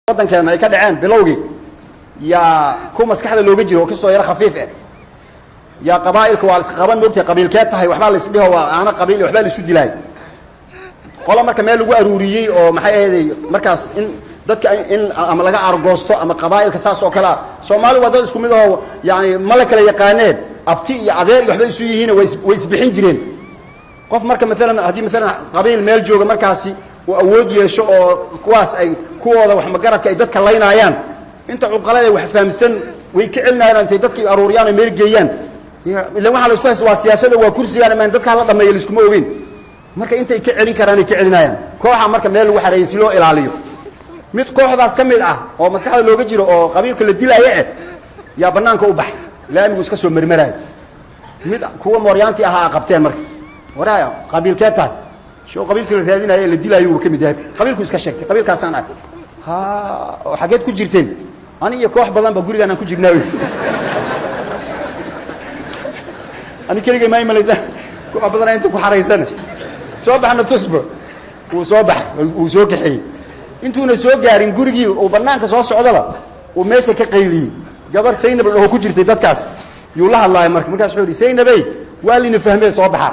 Waddankeena ay ka dhaceen bilowgii yaa ku maskaxda looga jiro oo kasoo yaro khafiif eh. Yaa qabaa'ilka waa la isqaban, moogtahay, qabiilkee tahay, waxbaa la isdhiho, waa aana qabiil, waxbaa la isu dilaay. Qolo marka meel lagu aruuriyey oo maxay ahaydey markaas in dadka in ama laga argoosto ama qabaa'ilka saas oo kale a. Soomaali waa dad isku mid ahoo, yani ma la kala yaqaaneen, abti iyo adeer iyo waxbay isu yihiin, way isbixin jireen. Qof marka maalan haddii maalan qabiil meel jooga markaasi uu awood yeesho oo kuwaas ay kuwooda wax magaradka ay dadka laynaayaan, inta cuqalada wax fahamsan way ka celinayaan intay dadkii aruuriyaan oo meel geeyaan. Ila waxaa la isku haysta waa siyaasada, waa kursigaan amaan dadka hala dhameeyo laiskuma ogeyn. Marka intay ka celin karaan ay ka celinayaan. Kooxa marka meel lagu xareeyay si loo ilaaliyo, mid kooxdaas ka mid ah oo maskaxda looga jiro oo qabiilka la dilaayo eh yaa banaanka u baxay, laamigu iska soo marmaraayo. Mid kuwa mooryaantii ahaa a qabteen. Marka waraya, qabiilkee tahay? Sho qabiilkii la raadinayo ee la dilaayo uu ka mid yahay. Qabiilku iska sheegtay, qabiilkaasaan ah. Ha, oo xageed ku jirteen? Ani iyo koox badan ba gurigaan aan ku jirnaa. Ani keligay maa imalaysa, koox badan inta ku xaraysana. Soo baxna tusba. Wuu soo baxay, wuu soo kaxeeyey. Intuuna soo gaarin gurigii uu banaanka soo socdaba uu meesha ka qayliyey. Gabar Saynab la dhaho ku jirtay dadkaas yuu la hadlaaya. Marka markaas wuxuu yidhi, "Saynabey, waa lina fahmee, soo baxa."